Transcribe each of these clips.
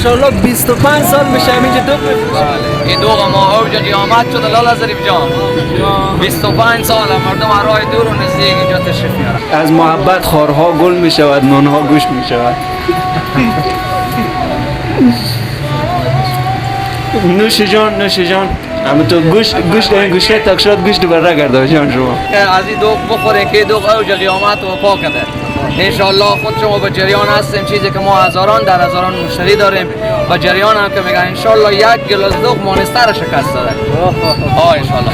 ماشاءالله 25 سال میشه همینجا دوغ میفروشه. این دوغ ما اوج قیامت شده لالا ظریف جان. 25 سال مردم از راه دور و نزدیک اینجا تشریف میارن. از محبت خارها گل میشود، نانها گوشت میشود. نوش جان، نوش جان. اما تو گوشت گوشت این گوشت تک شد گوشت بره کرده جان شما. از این دوغ بخوره که دوغ اوج قیامت و پاک ده. انشالله خود شما به جریان هستیم، چیزی که ما هزاران در هزاران مشتری داریم به جریان هم که میگن انشالله یک گلاس دوغ مانستر شکست داده. آه انشالله.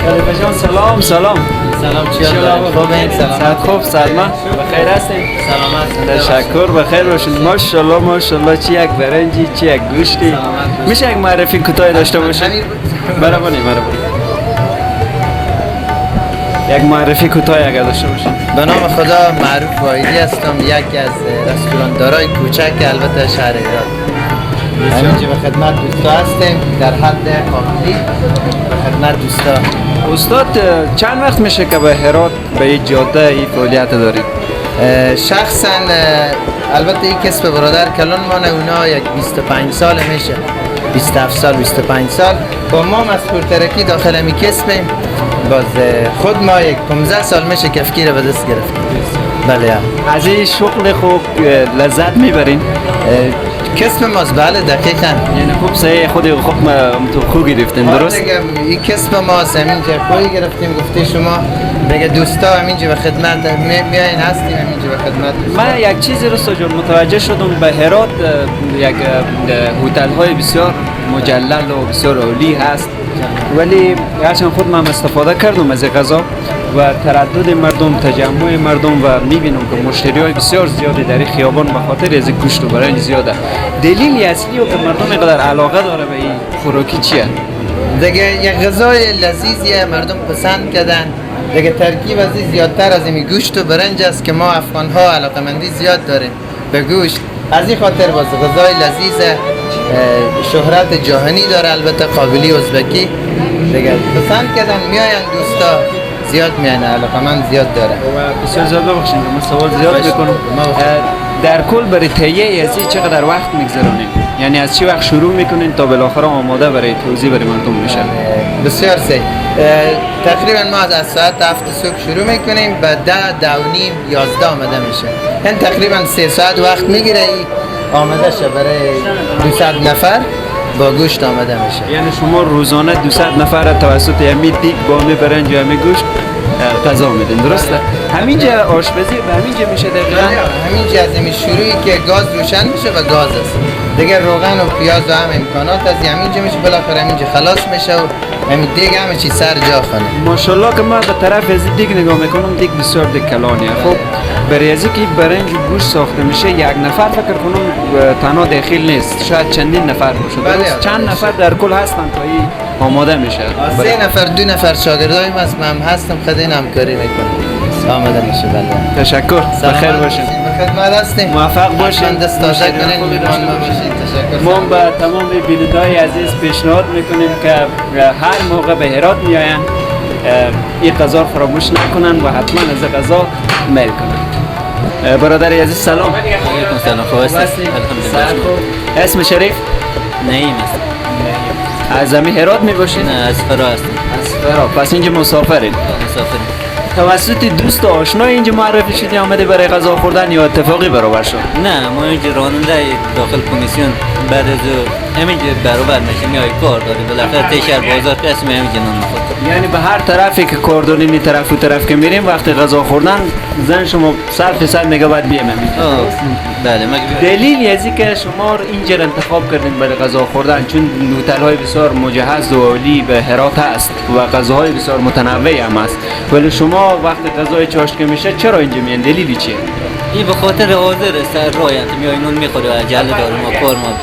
خلیفه جان سلام. سلام سلام، چیال خوبین؟ سلام، خوب سلام، بخیر هستین؟ سلامت، تشکر، بخیر باشین. ماشاءالله ماشاءالله، چی یک برنجی، چی یک گوشتی. میشه یک معرفی کوتاه داشته باشین؟ برابانی برابانی یک معرفی کوتاه اگر داشته باشین. به نام خدا، معروف واحدی هستم، یکی از رستوران دارای کوچک البته شهر هرات. همینجا به خدمت دوستا هستیم در حد قابلی به خدمت دوستا. استاد چند وقت میشه که به هرات به این جاده این فعالیت دارید؟ شخصا البته این کسب برادر کلان مانه، اونا یک 25 سال میشه، 27 سال 25 سال با ما مسئول ترکی داخل همی کسبیم. باز خود ما یک 15 سال میشه کفگیر به دست گرفتیم. بله. از این شغل خوب لذت میبرین؟ کسب ماست، بله دقیقا. یعنی خوب سعی خود خوب تو خوب گرفتین درست؟ دیگه این کسب ماست، همینجا خوی گرفتیم. گفته شما دیگه دوستا همینجا به خدمت میاین هستیم، همینجا به خدمت دوستا. من یک چیزی رو جان متوجه شدم، به هرات یک هتل های بسیار مجلل و بسیار عالی هست، ولی هرچند خود من استفاده کردم از غذا و تردد مردم، تجمع مردم و میبینم که مشتری های بسیار زیادی در این خیابان به خاطر از گوشت و برنج زیاده. دلیل اصلی که مردم اینقدر علاقه داره به این خوراکی چیه؟ دیگه یک غذای لذیذیه، مردم پسند کردن. دیگه ترکیب از این زیادتر از این گوشت و برنج است که ما افغان ها علاقمندی زیاد داریم به گوشت، از این خاطر باز غذای لذیذ شهرت جهانی داره. البته قابلی ازبکی دیگه پسند کردن، میاین دوستا زیاد میان، علاقه من زیاد داره. بسیار زیاد ببخشید من سوال زیاد میکنم. در کل برای تهیه از این چقدر وقت میگذرانیم؟ یعنی از چه وقت شروع میکنین تا بالاخره آماده برای توزیع برای مردم میشه؟ بسیار صحیح. تقریبا ما از ساعت 7 صبح شروع میکنیم به 10، 10:30، 11 آماده میشه. این تقریبا 3 ساعت وقت میگیره آماده شه برای 200 نفر با گوشت آماده میشه. یعنی شما روزانه 200 نفر توسط یمی دیگ با می برنج و یمی گوشت غذا میدین درسته؟ همینجا آشپزی به همینجا میشه دقیقاً؟ همینجا از همین شروعی که گاز روشن میشه و گاز است دیگه، روغن و پیاز و هم امکانات از همینجا میشه، بالاخره همینجا خلاص میشه و همین دیگ همه چیز سر جا خانه. ماشاءالله که من به طرف از دیگ نگاه میکنم، دیگ بسیار دیگ کلانیه. خب برای از اینکه برنج و گوشت ساخته میشه یک نفر فکر کنم تنها دخیل نیست، شاید چندین نفر باشه. بله. چند نفر در کل هستن تا این آماده میشه؟ 3 نفر 2 نفر شاگردایم هست، من هستم خود این همکاری میکنم آماده میشه. بله تشکر، بخیر باشین. به خدمت هستیم، موفق باشین، دست تازه کنین، میهمان ما باشین. تشکر. ما به تمام بیننده‌های عزیز پیشنهاد میکنیم که هر موقع به هرات میآیند این غذا فراموش نکنن و حتما از غذا میل کنن. برادر عزیز سلام. علیکم سلام، خوب هستید؟ الحمدلله. اسم شریف؟ نعیم است. از زمین هرات می باشین؟ نه از فرا هستم. از فرا، پس اینجا مسافرین؟ مسافرین. توسط دوست و آشنا اینجا معرفی شدی آمده برای غذا خوردن یا اتفاقی برابر شد؟ نه ما اینجا راننده داخل کمیسیون بعد از همینجا برابر میشه، میای کار داری بالاخره تشر بازار قسم همینجا نان میخورد. یعنی به هر طرفی که کار داریم این طرف و طرف که میریم وقتی غذا خوردن زن شما 100% میگه باید بیام همینجا. بله. دلیل از اینکه شما اینجا انتخاب کردین برای غذا خوردن، چون هتل های بسیار مجهز و عالی به هرات هست و غذاهای بسیار متنوع هم هست، ولی شما وقتی غذای چاشت که میشه چرا اینجا میان؟ دلیلی چیه؟ این به خاطر حاضر سر راه میای نون میخوری و عجله داریم ما کار ما.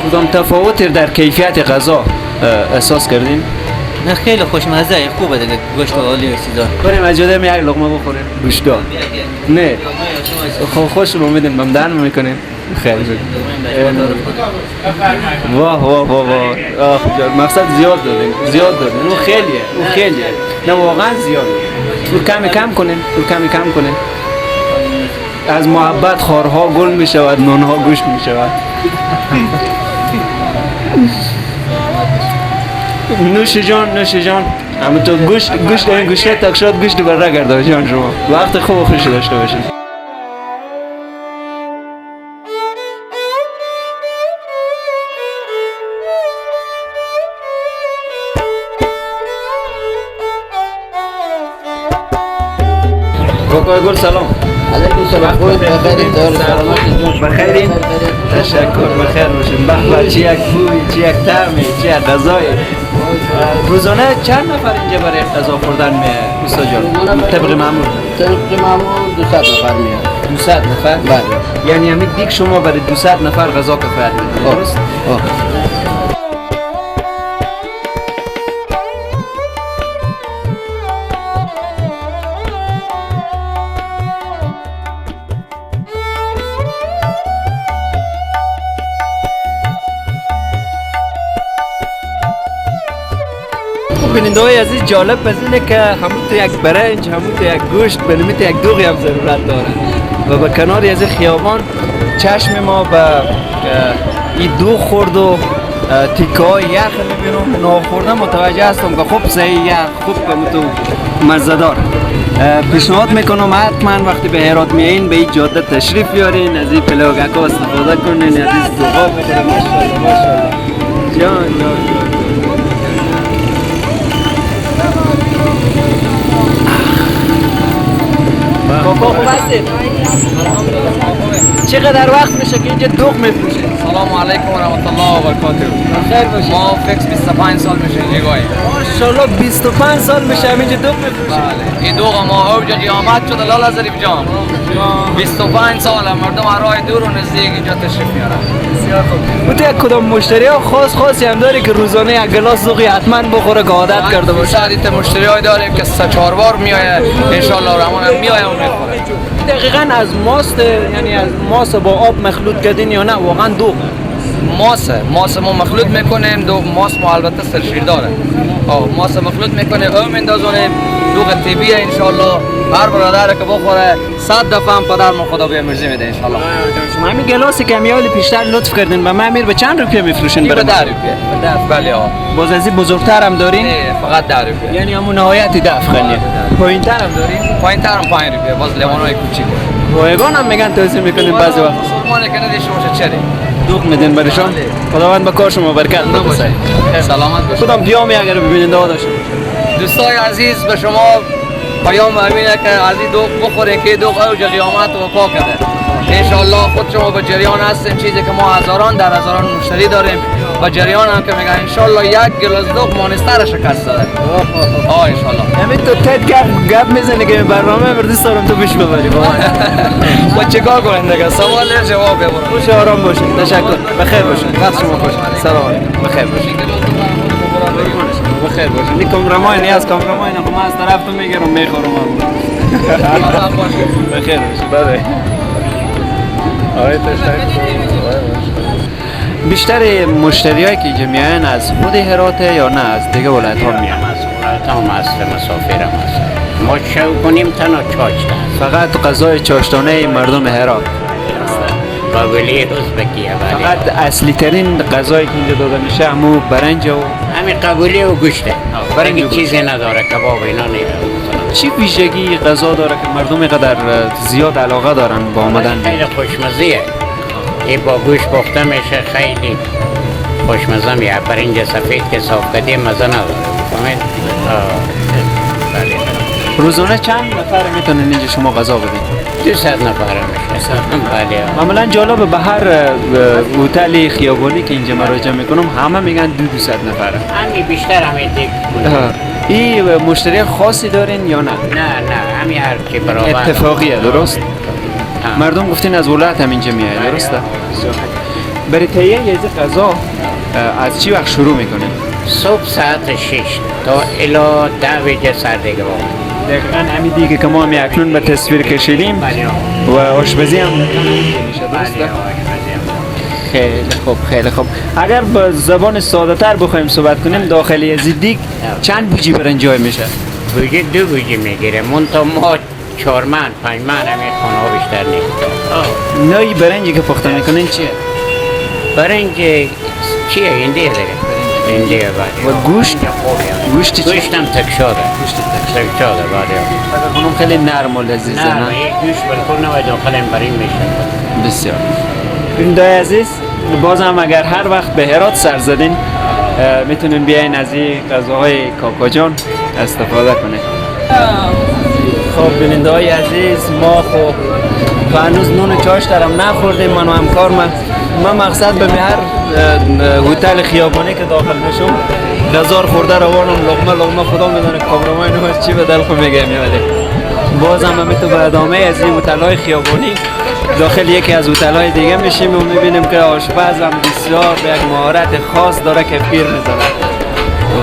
کدام تفاوت در کیفیت غذا احساس کردین؟ نه خیلی خوشمزه، خوبه دیگه، گوشت عالی و چیزا. بریم از جاده یک لقمه بخوریم. گوشتا. نه. خب خوش رو میدیم، بم میکنیم. خیلی واه واه واه واه. آخ جان، مقصد زیاد دادین، زیاد دادین. اون خیلیه، اون خیلیه. نه واقعا زیاده. اون کمی کم کنین، اون کمی کم کنین. از محبت خارها گل می شود، نونها گوشت می شود. نوش جان، نوش جان. اما تو گوشت گوشت این گوشت تک شد، گوشت بر کرده جان شما. وقت خوب و خوش داشته باشید. کاکای گل سلام. علیکم سلام. بخیر، بخیرین. تشکر، بخیر باشین. به به، چه یک بوی، چه یک طعمی، چه یک غذایی. روزانه چند نفر اینجا برای غذا خوردن میاد استاد جان؟ طبق معمول. طبق معمول 200 نفر میاد. 200 نفر؟ بله. یعنی همین دیگ شما برای 200 نفر غذا کفایت می‌کنه، درست؟ بیننده عزیز، جالب از اینه که همون تو یک برنج، همون تو یک گوشت، به یک دوغی هم ضرورت داره و به کنار از خیابان چشم ما به این دوغ خورد و تیکه های یخ میبینم، ناخورده متوجه هستم که خوب صحیح یخ، خوب که تو مزه‌دار. پیشنهاد میکنم حتما وقتی به هرات میایین به این جاده تشریف بیارین، از این پلاگک استفاده کنین، از این دوغا بخورین. ماشاءالله ماشاءالله. جان جان جان. کاکا خوب هستید؟ چقدر وقت میشه که اینجا دوغ میفروشه؟ سلام علیکم و رحمت الله و برکاته. بخیر باشید. ما فکس 25 سال میشه اینجا گاهی. ماشاءالله 25 سال میشه همینجا دوغ میفروشه. بله. این دوغ ما اوج قیامت شده لالا ظریف جان. 25 سال مردم از راه دور و نزدیک اینجا تشریف میارن. بسیار خوب. تو یک کدام مشتری ها خاصی هم داری که روزانه یک گلاس دوغی حتما بخوره که عادت کرده باشه؟ سعیت مشتری های داریم که 3-4 بار میایه ان شاء الله رحمان هم میایه و میخوره. دقیقاً از ماست، یعنی از ماست با آب مخلوط کردین یا نه واقعا دوغ؟ ماست ما مخلوط میکنیم، دوغ ماست ما البته سرشیر داره. ماست مخلوط میکنیم، او میندازونیم، دوغ طبیعیه ان شاء الله. هر برادر که بخوره 100 دفعه هم پدر ما خدا بیامرزی میده ان شاء الله. شما همین گلاسی که میالی پیشتر لطف کردین به من امیر به چند روپیه میفروشین؟ به 10 روپیه. بله ها. باز از این بزرگتر هم دارین؟ نه فقط 10 روپیه. یعنی همون نهایت 10 افغانیه. پایینتر هم دارین؟ پایینتر هم 5 روپیه، باز لیوانای کوچیک. رایگان هم میگن توزیع میکنیم بعضی وقت. مسلمان که ندیش باشه چری؟ دوغ میدین برشان؟ خداوند به کار شما برکت بده. سلامت باشید. خودم پیامی اگر ببینید داشته باشه. دوستای عزیز به شما پیام همینه که از این دوغ بخورین که دوغ اوج قیامت و پا کرده. ان شاء الله خود شما به جریان هستیم، چیزی که ما هزاران در هزاران مشتری داریم و جریان هم که میگن ان شاء الله یک گلاس دوغ مانستر شکست داده. ان شاء الله. همین تو تد گپ میزنی که برنامه دوست دارم تو پیش ببری. با چیکار کنین دیگه؟ سوال جواب ببرم. خوش آرام باشین. تشکر. بخیر باشین. وقت شما خوش. سلام علیکم. بخیر باشین. بخیر باشین. این کامراماین از کامراماین خب من از طرف تو میگیرم میخورم. بخیر باشین. بله. بیشتر مشتریایی که اینجا میاین از خود هرات یا نه از دیگه ولایت ها میان؟ از ولایت هم هست، مسافر هم هست. ما شو کنیم تنها چاشت هست. فقط غذای چاشتانه مردم هرات. قابلی ازبکیه. فقط اصلی ترین غذایی که اینجا داده میشه همو برنج و همین قبولی و گوشته. برنج چیزی نداره، کباب اینا نداره. چی ویژگی غذا داره که مردم اینقدر زیاد علاقه دارن با آمدن؟ خیلی خوشمزه. این با گوشت پخته میشه، خیلی خوشمزه میشه. برنج سفید که صاف کردی مزه نداره. فهمید؟ بله. روزانه چند نفر میتونن اینجا شما غذا بدین؟ 200 نفر میشه. بله. معمولا جالبه به هر هتل خیابانی که اینجا مراجعه میکنم همه میگن 200 نفره. همین بیشتر همین دیگه. این مشتری خاصی دارین یا نه؟ نه نه، همین هر کی برابر. اتفاقیه، درست؟ مردم گفتین از ولایت هم اینجا میاد، درسته؟ برای تهیه یه غذا از چی وقت شروع میکنین؟ صبح ساعت 6 تا الی 10 بجه سر دیگه با. دقیقاً همین دیگه که ما هم اکنون به تصویر کشیدیم و آشپزی هم میشه، درسته؟ خیلی خوب، خیلی خوب. اگر با زبان ساده تر بخوایم صحبت کنیم، داخلی از دیگ چند بوجی برنج جای میشه؟ بوجی 2 بوجی میگیره، منتها ما 4 من 5 من همین خانه ها بیشتر نیست. نوعی برنجی که پخته میکنین چیه؟ برنج چیه؟ هندیه دیگه. هندیه بله. و گوشت؟ گوشت چیه؟ گوشت هم تکشاده. گوشت تکشاده بله. اونم خیلی نرم و لذیذه. نه گوشت بالکل نباید داخل این برنج میشه. بسیار. بیننده‌های عزیز، بازم اگر هر وقت به هرات سر زدین میتونین بیاین از این غذاهای کاکا جان استفاده کنین. خب بیننده های عزیز، ما خب هنوز نون چاش درم نخوردیم، من و همکار من مقصد به هر هتل خیابانی که داخل میشم غذا خورده روانم لقمه لقمه، خدا میدونه کامرمان چی به دل خود میگه. ولی بازم هم تو به ادامه از این هتل های خیابانی داخل یکی از هتل های دیگه میشیم و میبینیم که آشپز هم بسیار به یک مهارت خاص داره که پیر میزنه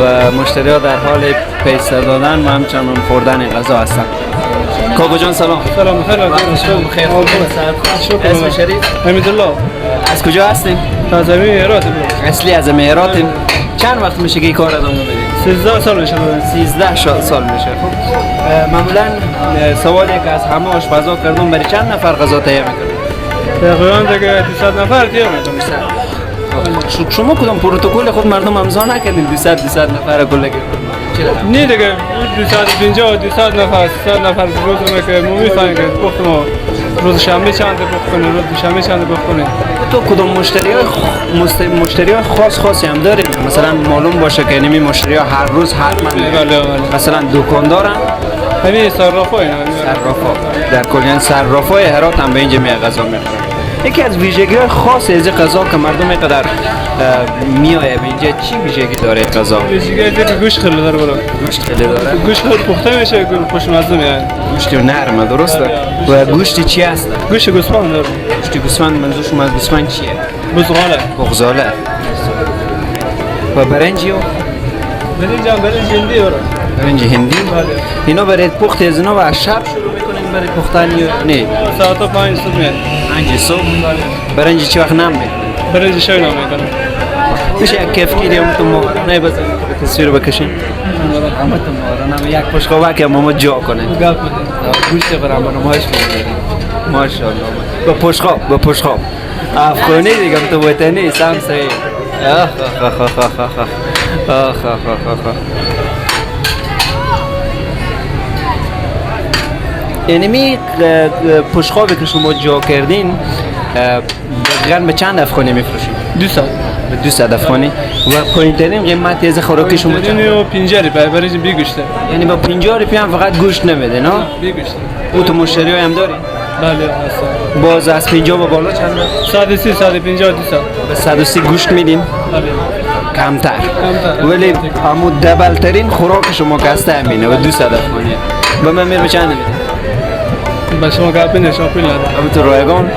و مشتری ها در حال پیسه دادن و همچنان خوردن غذا هستن. کاکا جان سلام. سلام، خیلی خیر. شکر. اسم شریف؟ حمیدالله. از کجا هستین؟ از هرات. اصلی از هراتیم. چند وقت میشه که این کار ادامه بدید؟ 13 سال میشه. 13 سال میشه. خب معمولا سوالی که از همه آشپزا کردم، برای چند نفر غذا تهیه میکنید؟ تقریبا دیگه 200 نفر تهیه میکنیم. شما کدام پروتکل خود مردم امضا نکردین 200 نفر کل؟ نه دیگه 250 200 نفر 300 نفر روز که ما میفهمیم که پخت ما روز شنبه چند پخت کنیم، روز دوشنبه چند پخت کنیم. تو کدام مشتری های خاصی هم داریم؟ مثلا معلوم باشه که نمی مشتری ها هر روز حتما مثلا دکاندارن، همین صرافا، صرافا در کل، یعنی صرافای هرات هم به اینجا می غذا میخورن. یکی از ویژگی های خاص از غذا که مردم اینقدر میایه به اینجا، چی ویژگی داره غذا؟ ویژگی که گوشت خیلی داره. برو گوشت خیلی داره. گوشت خیلی پخته میشه، خوشمزه میاد. گوشت نرمه، درسته؟ و گوشت چی هست؟ گوشت گوسفند داره. گوشت گوسفند، منظور شما از گوسفند چیه؟ بزغاله. بغزاله. و برنجی؟ برنج هم برنج هندی برو. برنج هندی؟ اینا برای پخت از اینا و از شب شروع میکنین برای پختن یا نه؟ ساعت 5 صبح میاد. 5 صبح؟ برنج چی وقت نم میکنه؟ برنج شب نم میکنه. میشه یک کف گیری هم تو ماهرانه بزنیم که تصویر بکشیم؟ همه تو ماهرانه یک پشقابه که ما جا کنه. گوشت برام نمایش میدیم. ماشاءالله. با پشقاب، با پشقاب. افغانی دیگه تو وطنی سم صحیح. آخ آخ آخ آخ آخ آخ آخ آخ آخ. یعنی می پشقابی که شما جا کردین دقیقاً به چند افغانی میفروشید؟ 200. به 200 افغانی. و پایین‌ترین قیمت از خوراکی شما چند؟ 50 روپیه برای بی گوشته. یعنی با 50 روپیه هم فقط گوشت نمیده نه؟ بی گوشته. او تو مشتری هم داری؟ بله هست. باز از 50 به بالا چند؟ 130 150 200. به 130 گوشت میدین؟ بله. کمتر. ولی همون دبل ترین خوراک شما که هست همینه و 200 افغانیه. به من میرم چند میدین؟ به شما گپ نشون پول ندارم. تو رایگان؟ نه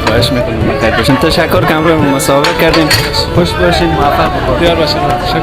خواهش میکنم. بخیر باشین. تشکر که همراه ما مصاحبه کردیم. خوش باشین، موفق باشین. دیار باشین. تشکر.